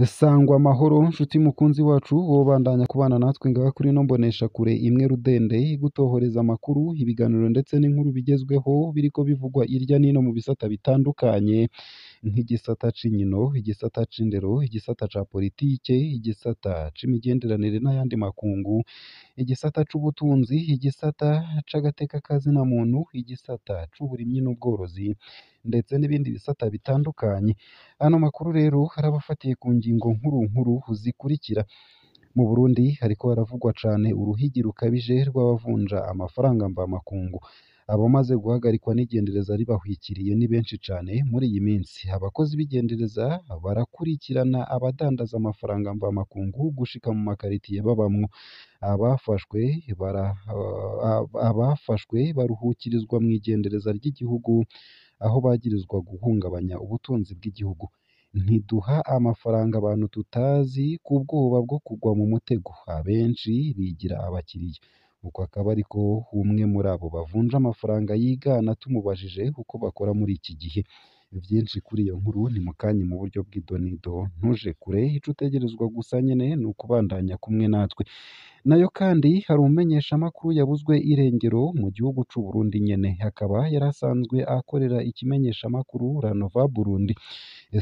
Sangwa amahoro nshuti mukunzi wacu wobandanya kubana natwe ngaha kuri ino mboneshakure imwe rudende igutohoreza amakuru, ibiganiro ndetse n'inkuru bigezweho biriko bivugwa irya nino mu bisata bitandukanye nk'igisata c'inkino, igisata c'indero, igisata ca politike, igisata c'imigenderanire n'ayandi makungu, igisata c'ubutunzi, igisata c'agateka ka zina muntu, igisata c'uburimyi n'ubworozi ndetse n'ibindi bisata bitandukanye. Ano makuru rero arabafatiye ku ngingo nkuru nkuru zikurikira: mu Burundi hariko haravugwa cane uruhigi rukabije rw'abavunja amafaranga mvamakungu. Abamaze guhagarikwa n'igendereza ribahwikiriye ni benshi cane muri iyi minsi. Abakozi b'igendereza barakurikirana abadandaza amafaranga mvamakungu gushika mu makaritiye babamwo. Abafashwe bara, abafashwe baruhukirizwa mw'igendereza ry'igihugu aho bagirizwa guhungabanya ubutunzi bw'igihugu. Ntiduha amafaranga abantu tutazi ku bwoba bwo kugwa mu mutego. Abenshi bigira abakiriya. Uko akaba ariko umwe muri abo bavunja amafaranga yigana tumubajije uko bakora muri iki gihe. Vyinshi kuri iyo nkuru ni mukanya mu buryo bw'idonido, ntuje kure, ico utegerezwa gusa nyene ni ukubandanya kumwe natwe. Nayo kandi hari umumenyeshamakuru yabuzwe irengero mu gihugu c'u Burundi nyene, akaba yari asanzwe akorera ikimenyeshamakuru Ranova Burundi.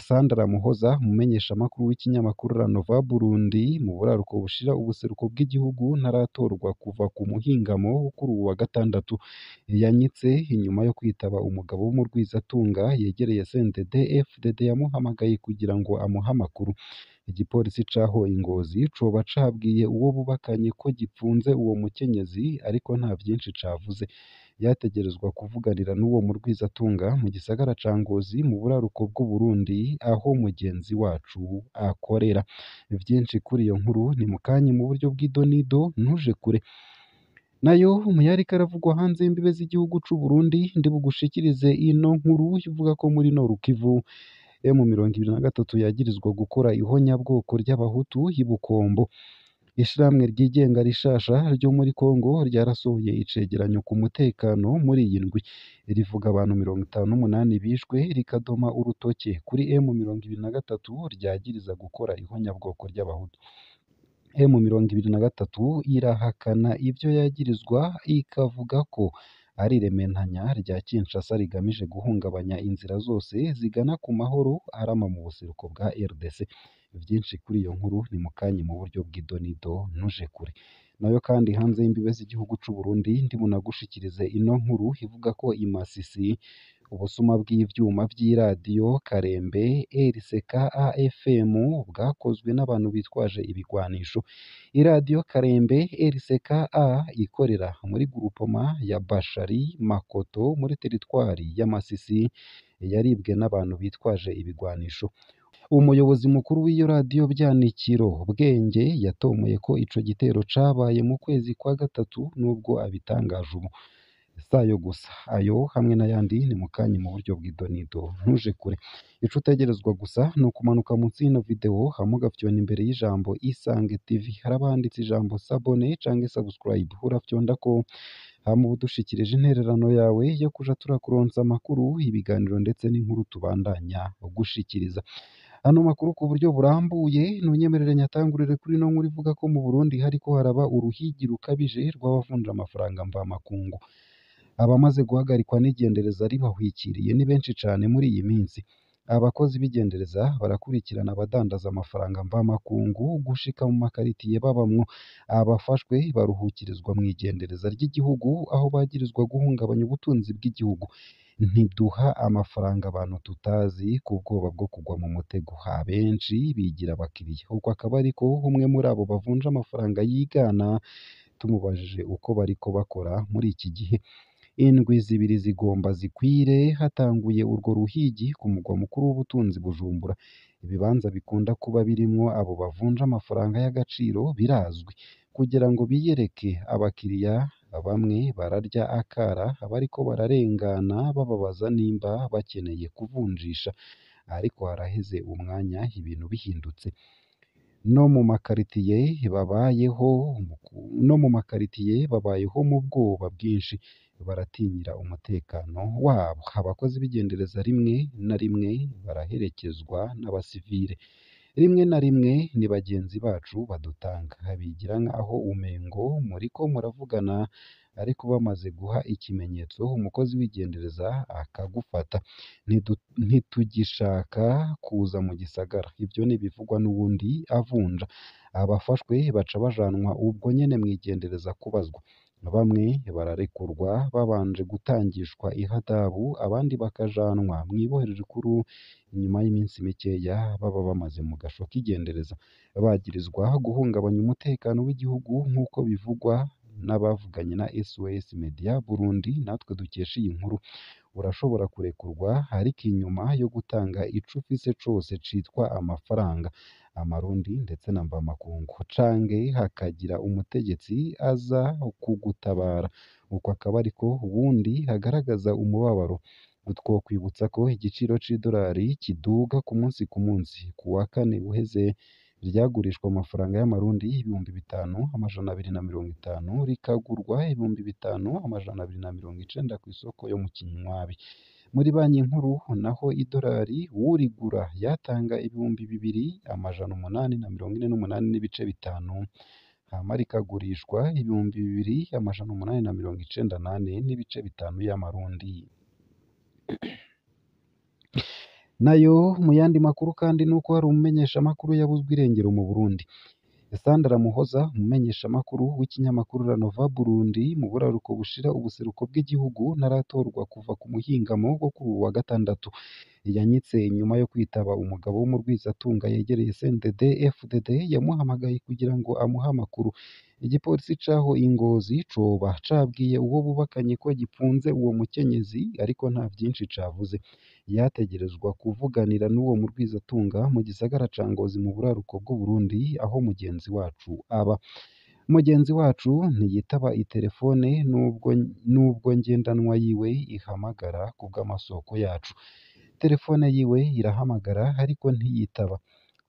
Sandra Muhoza, umumenyeshamakuru w'ikinyamakuru Ranova Burundi mu buraruko bushira ubuseruko bw'igihugu, ntaratorwa kuva ku muhingamo wo kuri uwu wa gatandatu. Yanyitse inyuma yo kwitaba umugabo w'umurwizatunga yegereye CNDD FDD yamuhamagaye kugira ngo amuhe amakuru. Igipolisi caho i Ngozi coba cabwiye uwo bubakanye ko gipfunze uwo mukenyezi ariko nta vyinshi cavuze. Yategerezwa kuvuganira n'uwo murwizatunga mu gisagara ca Ngozi mu buraruko bw'Uburundi aho mugenzi wacu akorera. Vyinshi kuri iyo nkuru ni mukanya mu buryo bw'idonido, ntuje kure. Nayo mu yariko aravugwa hanze y'imbibe z'igihugu c'u Burundi, ndibugushikirize ino nkuru ivuga ko muri Nord Kivu M23 yagirizwa gukora ihonyabwoko ry'abahutu i Bukombo. Ishirahamwe ryigenga rishasha ryo muri Congo ryarasohoye icegeranyo ku mutekano muri iyi ndwi, rivuga abantu 58 bishwe, rikadoma urutoke kuri M23 ryagiriza gukora ihonyabwoko ry'abahutu. M23 irahakana ivyo yagirizwa ikavuga ko ari irementanya rya Kinshasa rigamije guhungabanya inzira zose zigana ku mahoro arama mu buseruko bwa RDC. Vyinshi kuri iyo nkuru ni mukanya mu buryo bw'idonido, ntuje kure. Nayo kandi hanze y'imbibe z'igihugu c'u Burundi ndibunagushikirize ino nkuru ivuga ko i Masisi ubusuma bw'ivyuma vy'iradiyo Karembe RCKA FM bwakozwe n'abantu bitwaje ibigwanisho. Iradiyo Karembe RCKA ikorera muri groupement ya Bashari Makoto muri teritwari ya Masisi yaribwe n'abantu bitwaje ibigwanisho. Umuyobozi mukuru w'iyo radiyo Byanikiro Bwenge yatomoye ko ico gitero cabaye mu kwezi kwa gatatu nubwo abitangaje ubu. Sayo gusa, ayo hamwe n'ayandi ni mukanya mu buryo bw'idonido, ntuje kure. Ico utegerezwa gusa ni ukumanuka munsi y'ino video hama ugafyonda imbere y'ijambo Isange TV, haraba handitse ijambo s'abonner canke subscribe, urafyondako hama uba udushikirije intererano yawe yo kuja turakuronsa amakuru, ibiganiro ndetse n'inkuru tubandanya gushikiriza. Ano makuru ku buryo burambuye ntunyemerere nyatangurire kuri ino nkuru ivuga ko mu Burundi hariko haraba uruhigi rukabije rw'abavunja amafaranga mvamakungu. Abamaze guhagarikwa n'igendereza ribahwikiriye ni benshi cane muri iyi minsi. Abakozi b'igendereza barakurikirana abadandaza amafaranga mvamakungu gushika mu makaritiye babamwo. Abafashwe baruhukirizwa mw'igendereza ry'igihugu aho bagirizwa guhungabanya ubutunzi bw'igihugu. Ntiduha amafaranga abantu tutazi ku bwoba bwo kugwa mu mutego. Abenshi bigira abakiriya. Uko akaba ariko umwe muri abo bavunja amafaranga yigana tumubajije uko bariko bakora muri iki gihe. Indwi zibiri zigomba zikwire hatanguye urwo ruhigi ku mugwa mukuru w'ubutunzi Bujumbura. Ibibanza bikunda kuba birimwo abo bavunja amafaranga y'agaciro birazwi. Kugira ngo biyereke abakiriya bamwe bararya akara abariko bararengana bababaza nimba bakeneye kuvunjisha, ariko haraheze umwanya ibintu bihindutse. No mu makaritiye babayeho no mu makaritiye babayeho mu bwoba bwinshi, baratinyira umutekano wabo. Abakozi b'igendereza rimwe na rimwe baraherekezwa n'abasivile. Rimwe na rimwe ni bagenzi bacu badutanga, bigira nk'aho umengo muriko muravugana, ariko bamaze guha ikimenyetso umukozi w'igendereza akagufata. Ntitugishaka kuza mu gisagara. Ivyo n'ibivugwa n'uwundi avunja. Abafashwe baca bajanwa ubwo nyene mw'igendereza kubazwa. Bamwe bararekurwa babanje gutangishwa ihadabu, abandi bakajanwa mw'ibohero rikuru inyuma y'iminsi mikeya baba bamaze mu gasho k'igendereza, bagirizwa guhungabanya umutekano w'igihugu nk'uko bivugwa n'abavuganye na SOS Media Burundi natwe dukesha iyi nkuru. Urashobora kurekurwa ariko inyuma yo gutanga ico ufise cose citwa amafaranga, amarundi ndetse na mvamakungu, canke hakagira umutegetsi aza kugutabara. Uko akaba ariko uwundi agaragaza umubabaro. Twokwibutsa ko igiciro c'idolari kiduga ku munsi ku munsi. Ku wa kane uheze ryagurishwa amafaranga y'amarundi 5250, rikagurwa 5290 kw'isoko yo mu Kinywabi. Muri banki nkuru naho idolari uwurigura yatanga 2848.5, hama rikagurishwa 2894.5 y'amarundi. Nayo mu yandi makuru kandi nuko hari umumenyeshamakuru yabuzwe irengero mu Burundi. Sandra Muhoza, umumenyeshamakuru w'ikinyamakuru La Nova Burundi mu buraruko bushira ubuseruko bw'igihugu, ntaratorwa kuva ku muhingamo wo kuri uwu wa gatandatu. Yanyitse inyuma yo kwitaba umugabo w'umurwizatunga yegereye CNDD FDD yamuhamagaye kugira ngo amuhe amakuru. Igipolisi caho i Ngozi coba cabwiye uwo bubakanye ko gipfunze uwo mukenyezi, ariko nta vyinshi cavuze. Yategerezwa kuvuganira n'uwo murwizatunga mu gisagara ca Ngozi mu buraruko bw'Uburundi aho mugenzi wacu aba. Mugenzi wacu ntiyitaba iterefone nubwo ngendanwa yiwe ihamagara kubw'amasoko yacu. Terefone yiwe irahamagara ariko ntiyitaba.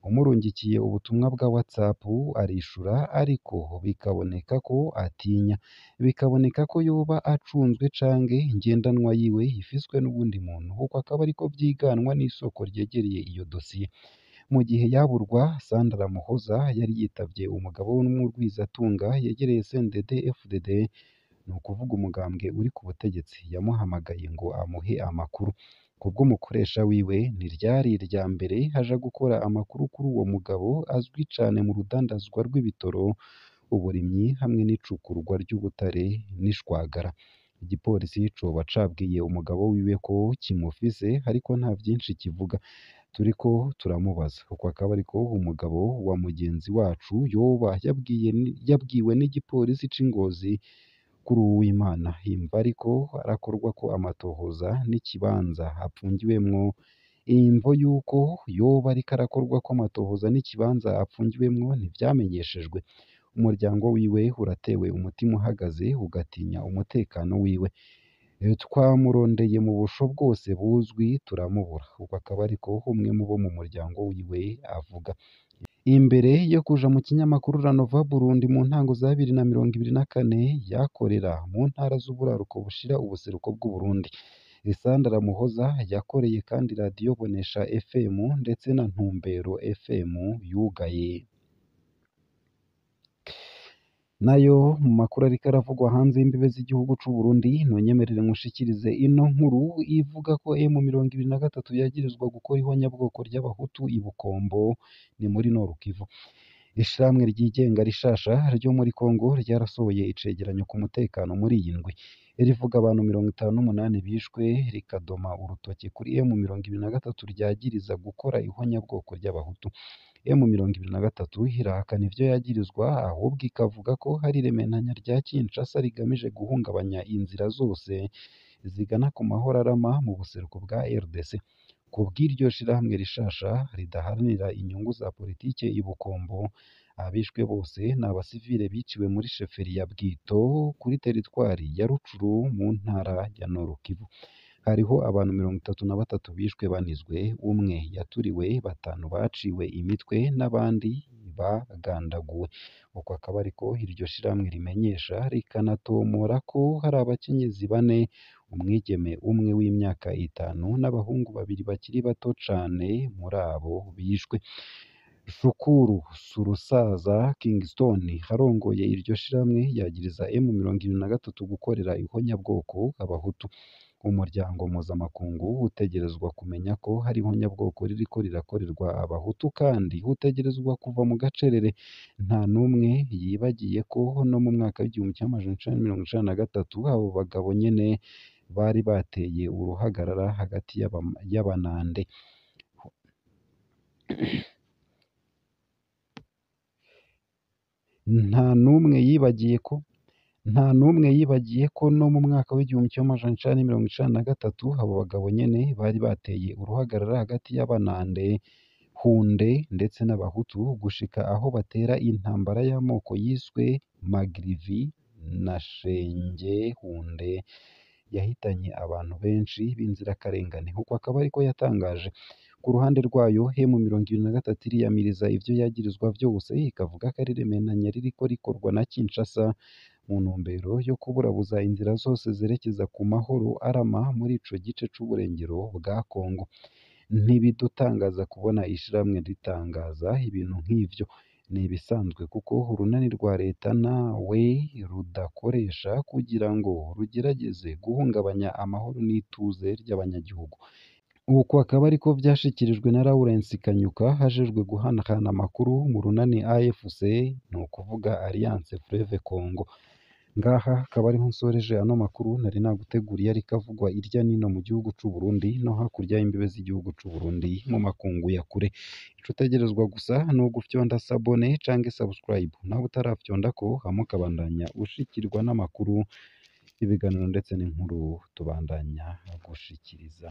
Umurungikiye ubutumwa bwa WhatsApp arishura ariko bikaboneka ko atinya. Bikaboneka ko yoba acunzwe canke ngendanwa yiwe ifiswe n'uwundi muntu. Uko akaba ariko vyiganwa n'isoko ryegereye iyo dosiye. Mu gihe yaburwa, Sandra Muhoza yari yitavye umugabo w'umurwizatunga yegereye CNDD FDD, ni ukuvuga umugambwe uri ku butegetsi, yamuhamagaye ngo amuhe amakuru. Kubw'umukoresha wiwe, ntiryari irya mbere aja gukora amakuru kuri uwo mugabo azwi cane mu rudandazwa rw'ibitoro, uburimyi hamwe n'icukurwa ry'ubutare n'ishwagara. Igipolisi coba cabwiye umugabo wiwe ko kimufise ariko nta vyinshi kivuga. Turiko turamubaza. Uko akaba ariko umugabo wa mugenzi wacu yoba yabwiwe n'igipolisi c'i Ngozi kuri Uwimana. Imva ariko arakorwako amatohoza n'ikibanza apfungiwemwo. Imvo yuko yoba ariko arakorwako amatohoza n'ikibanza apfungiwemwo ntivyamenyeshejwe. Umuryango wiwe uratewe umutima uhagaze ugatinya umutekano wiwe. Twamurondeye mu busho bwose buzwi turamubura. Uko akaba ariko umwe mu bo mu muryango wiwe avuga. Imbere yo kuja mu kinyamakuru La Nova Burundi mu ntango za 2024, yakorera mu ntara z'uburaruko bushira ubuseruko bw'Uburundi. Sandra Muhoza yakoreye kandi radiyo Bonesha FM ndetse na Ntumbero FM yugaye. Nayo mu makuru ariko aravugwa hanze y'imbibe z'igihugu c'u Burundi, ntunyemerere nkushikirize ino nkuru ivuga ko M23 yagirizwa gukora ihonyabwoko ry'abahutu i Bukombo, ni muri Nord Kivu. Ishirahamwe ryigenga rishasha ryo muri Congo ryarasohoye icegeranyo ku mutekano muri iyi ndwi. Rivuga abantu 58 bishwe, rikadoma urutoke kuri M23 ryagiriza gukora ihonyabwoko ry'abahutu. M23 irahakana ivyo yagirizwa, ahubwo ikavuga ko hari irementanya rya Kinshasa rigamije guhungabanya inzira zose zigana ku mahoro arama mu buseruko bwa RDC. Kubw'iryo shirahamwe rishasha ridaharanira inyungu za politike i Bukombo, abishwe bose ni abasivile biciwe muri sheferi ya Bwito kuri teritwari ya Rucuru mu ntara ya Nord Kivu. Hariho abantu 33 bishwe banizwe, umwe yaturiwe, batanu baciwe imitwe n'abandi bagandaguwe. Uko akaba ariko iryo shirahamwe rimenyesha, rikanatomora ko hari abakenyezi bane, umwigeme umwe w'imyaka 5 n'abahungu babiri bakiri bato cane muri abo bishwe. Shukuru Surusaza Kingston arongoye iryo shirahamwe yagiriza M23 gukorera ihonyabwoko abahutu. Umuryango mpuzamakungu utegerezwa kumenya ko hari ihonyabwoko ririko rirakorerwa abahutu kandi utegerezwa kuva mu gacerere. Nta n'umwe yibagiye ko no mu mwaka w'1993 abo bagabo nyene bari bateye uruhagarara hagati y'abanande. Nta n'umwe yibagiye ko nta n'umwe yibagiye ko no mu mwaka w'1993 abo bagabo nyene bari bateye uruhagarara hagati y'abanande, Hunde ndetse n'abahutu gushika aho batera intambara y'amoko yiswe Magrivi na Shenge Hunde yahitanye abantu benshi b'inzirakarengane. Uko akaba ariko yatangaje. Ku ruhande rwayo M23 iriyamiriza ivyo yagirizwa vyose, ikavuga ko ari irementanya ririko rikorwa na Kinshasa mu ntumbero yo kuburabuza inzira zose zerekeza ku mahoro arama muri ico gice c'uburengero bwa Congo. Ntibidutangaza kubona ishirahamwe ritangaza ibintu nk'ivyo, ni ibisanzwe kuko urunani rwa leta nawe rudakoresha kugira ngo rugerageze guhungabanya amahoro n'ituze ry'abanyagihugu. Uko akaba ariko vyashikirijwe na Lawrence Kanyuka ajejwe guhanahana amakuru mu runani AFC, ni ukuvuga Alliance Fleuve Congo. Ngaha akaba ariho nsoreje ano makuru nari naguteguriye ariko avugwa irya nino mu gihugu c'u Burundi no hakurya y'imbibe z'igihugu c'u Burundi mu makungu ya kure. Ico utegerezwa gusa ni ugufyonda sabone canke subscribe, nawe utarafyondako hama ukabandanya ushikirwa n'amakuru, ibiganiro ndetse n'inkuru tubandanya gushikiriza.